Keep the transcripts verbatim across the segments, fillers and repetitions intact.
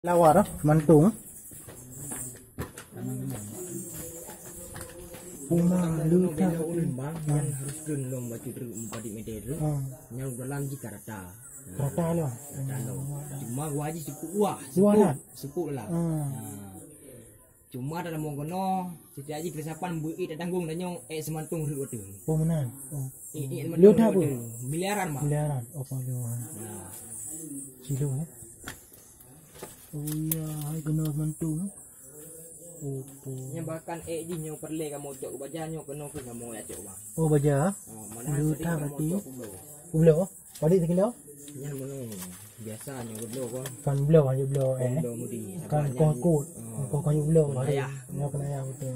Lawar, mantong. Uma lu ta. Bang, kan harus kena lom batu teruk, empat meter teruk. Ah. Nyang dalam jih ka rata. Rata lah. Rata lah. Cuma gua jih cukup wah. Wah lah. Cukup lah. Ah. Ah. Cuma dalam mengkono, setiap jih keuresapan beuet tak tanggung dan nyong, eh, semantong rhot watèe. Oh, meunan. Oh. Eh, eh, semantong rhot watèe. Miliaran, Mak. Miliaran. Oh, pang lewat. Nah. Silo, eh. Oh iya, hai kena semantong. Oh, po. Nyang bahkan eh jih nyong peureulèe kamoe cok baja nyong keunoe keu kamoe ya cok, Bang. Oh, baja. Oh, mana tadi kamoe berarti cok kubloe. Kubloe? Padit sikilo? Nyan meunyoe biasa nyoe geubloe kon. Kan bloe, hana bloe, eh. Bloe mudi. Kan koh kut. Koh, koh bloe. Nyoe keunan ya beutôi.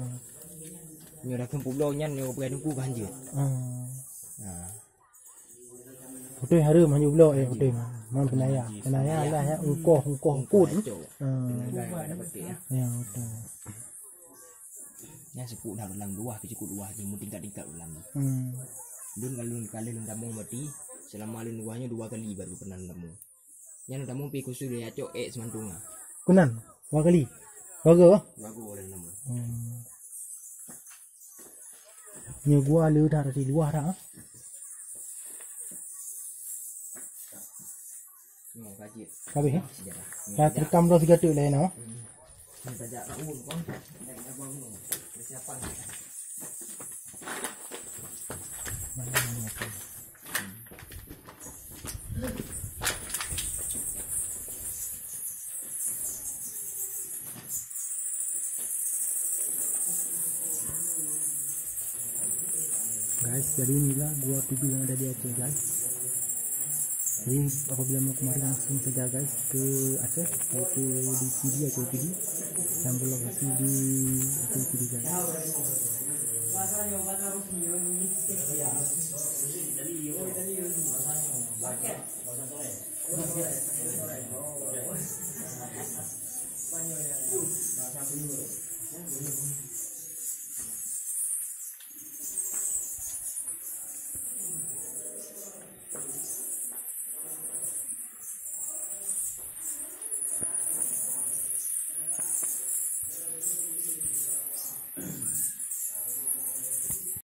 Nyoe dah keumpuk bloe nyan nyoe peugah teungku kan jeuet. Ah. Nah. Beutôi hareuem hana bloe, eh, beutôi. Man peunaya. Peunaya lah ya, ungkoh, ungkoh kut. Ah. Ya, beutôi. Nyan seukup dah dalam luah, seukup luah jih, meutingkat-tingkat dalam jih. Hmm. Lôn ka lôn, ka lôn tamong berarti, selama lôn luah nyoe dua kali baru pernah lôn tamong. Nyan lôn tamong pi khusus lôn acok ek semantong ah. Keunan, dua kali. Bagoe. Bagoe lôn tamong. Hmm. Nyoe gua le dah dari luah dah. Habis, eh? Dah terekam dah sigatuk lain, oh. Guys, jadi inilah gua tugu yang ada di Aceh, guys. Jadi apabila mau kemari langsung saja, guys, ke Aceh, yaitu di Pidie, Aceh Pidie, dan berlokasi di Aceh Pidie, guys.